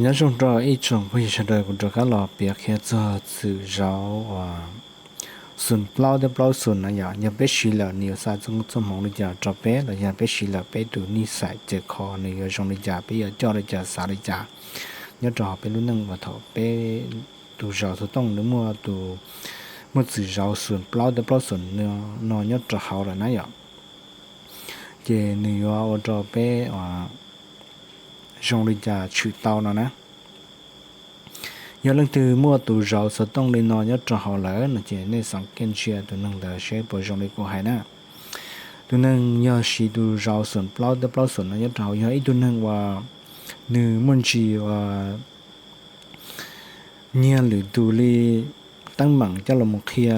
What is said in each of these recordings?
Nyob zoo rau ib tsoom phooj ywg sawv daws, kuv rov qab los piav qhia txog txwm zauv uas xoom plaub thiab plaub xoom no yom. Yog peb siv lawm nws yuav xa txoj hmoov li cas rau peb, los yog peb siv lawm peb tus nij xais cawv kho nws yuav zoo li cas, peb yuav coj li cas xav li cas nyob rau hauv peb lub neej uas thaum peb tus zauv xov tooj nws muaj tus, muaj txwm zauv xoom plaub thiab plaub xoom no nyob rau hauv lawm na yom. Ces nws yuav ua rau peb zoo li cas tshwm tau no na. Yog leej twg muaj tus zauv xov tooj li no nyob rau hauv lawm no ces nej xav kev ntsia tus neeg ntawd seb puas zoo li kuv hais na. Tus neeg yog siv tus zauv xoom plaub thiab plaub xoom no nyob rau hauv yog ib tug neeg uas nws muaj ntsis uas nyiag lwm tus li teeb meem coj los mus qhia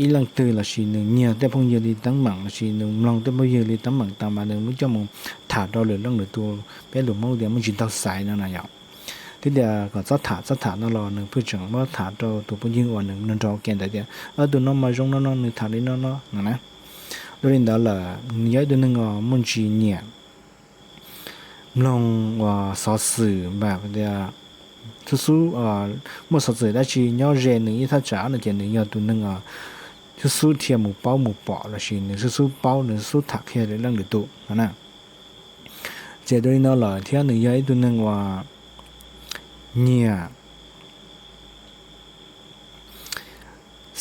ib leej twg lossis nws nyiag tej phooj ywg li teeb meem lossis nws mloog tej phooj ywg li teeb meem tas mas nws muab coj mus tham rau lwm leej lwm tus, peb lus Hmoob tias muaj ntsis taug xaiv no na yom. Thiab tias kom txhob tham txhob tham no los nws pheej tseem muab tham rau tus phooj ywg uas nws nrog ua ke ntawd tias tus no mas zoo no no nws tham li no no no na. Dua li ntawd lawm nws yog ib tug neeg uas muaj ntsis nyiam mloog uas xov xwm npam tias xub xub muaj xov xwm dab tsi nyob ze nws ib thaj tsam no ces nws yog tus neeg uas xub xub dhia mus paub mus pom lossis nws xub xub paub nws xub xub tham qhia lwm leej lwm tus no na. Ces dua li no lawm thiab nws yog ib tug neeg uas nyiam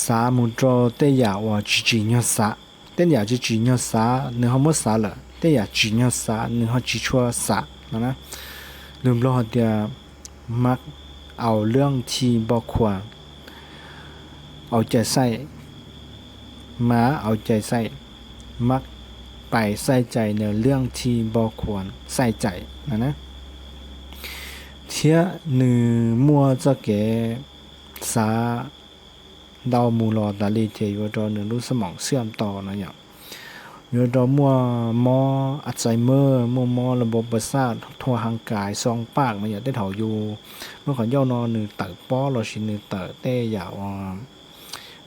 xav mus rau tej yam uas tsis tsim nyog xav. Tej yam tsis tsim nyog xav nws ho muab xav lawm, tej yam tsim nyog xav nws ho tsis tshua xav no na. Lus Nplog hais tias มักเอาเรื่องที่บ่ควร เอาใจใส่ มักเอาใจใส่ มักไปใส่ใจในเรื่องที่บ่ควรใส่ใจ no na. Thiab nws muaj txoj kev xav ntau mus los tas li ces yuav rau nws lub xab moom xiam tau no yom. Yuav rau muaj mob Alzheimer, muaj mob la npau pas xaj, thua hang kais xoo paj no yom. Tej thaum yus muaj qhov ncauj no nws tawm pob lossis nws tawm tej yam uas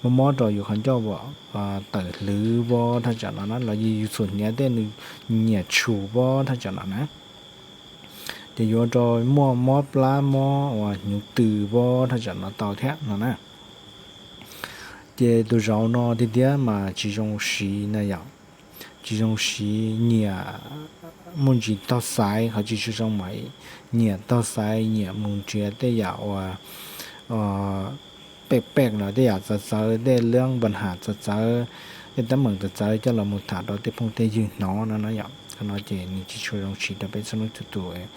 mob mob rau yus qhov ncauj, tawm hlwv pob thaj tsam no na, los yus txhuam hniav tej nws nyiam tshum pob thaj tsam no na. Ces yuav rau muaj mob plab mob uas hnyuv tws pob thaj tsam no tau thiab no na. Ces tus zauv no tiag tiag mas tsis zoo siv na yom. Tsis zoo siv, nyiam muaj ntsis taug xaiv, qhov tsis tshua zoo mas nyiam taug xaiv, nyiam mus nrhiav tej yam uas pej pej los tej yam txawv txawv, tej lab npas has txawv txawv, tej teeb meem txawv txawv coj los mus tham rau tej phooj tej ywg hnov no na yom. Qhov no ces nws tsis tshua zoo siv rau peb txhua leej txhua tus.